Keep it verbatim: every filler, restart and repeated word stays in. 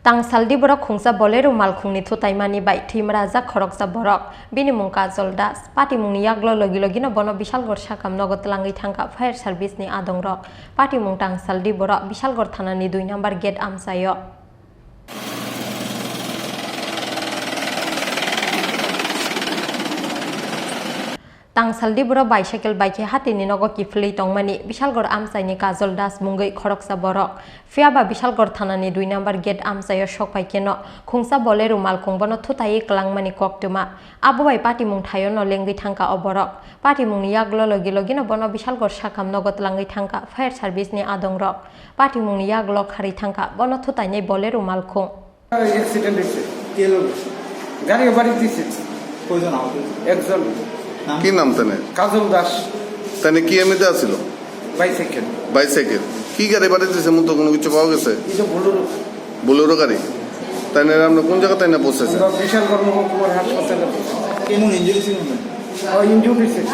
Tangsaldi borok khungsa Bolero malkhungni thutaimani bai thwimrajak khoroksa borok. Bini mung Kajol Das. Patimungni yaklo logi logino bono Bishalgarh sakam nogo twlangwi thangkha fire service ni adongrok. Patimung tangsaldi borok Bishalgarh thanani dui number gate amchaio. Tangsaldi borok bicycle bai khe hatini nogo kiphilwi tongmani Bishalgarh amchaini Kajol Das mungwi khoroksa borok. Phiyaba Bishalgarh thanani dui number gate amchaio sokphai kheno khungsa Bolero malkhung bono thutaiwi kwlangmani koktwma. Abo bai patimung thaio no lengwi thangkha o borok. Patimungni yaklo logi logino bono Bishalgarh sakam nogo twlangwi thangkha fire service ni adongrok. Patimungni yaklo kharwi thangkha bono thutainai Bolero malkhung. Accident হয়েছে। কি হলো? গাড়ি বাড়ি দিছে। কয়জন আহত হয়েছে? একজন। নাম? কি নাম তানে? কাজল দাস। তানে কি এমনিতে আসিল? বাইসাইকেল। বাইসাইকেল। কি গাড়ি বাড়ি দিছে? মতো কোনো কিছু পাওয়া গেছে? এই যে বোলেরো। বোলেরো গাড়ি। তানে আমরা কোন জায়গা তানে পৌঁছেছে? আমরা বিশালগড় মহকুমার হাসপাতালে পৌঁছেছি। কেমন ইঞ্জুরি ছিল? ও ইঞ্জুরি ছিল।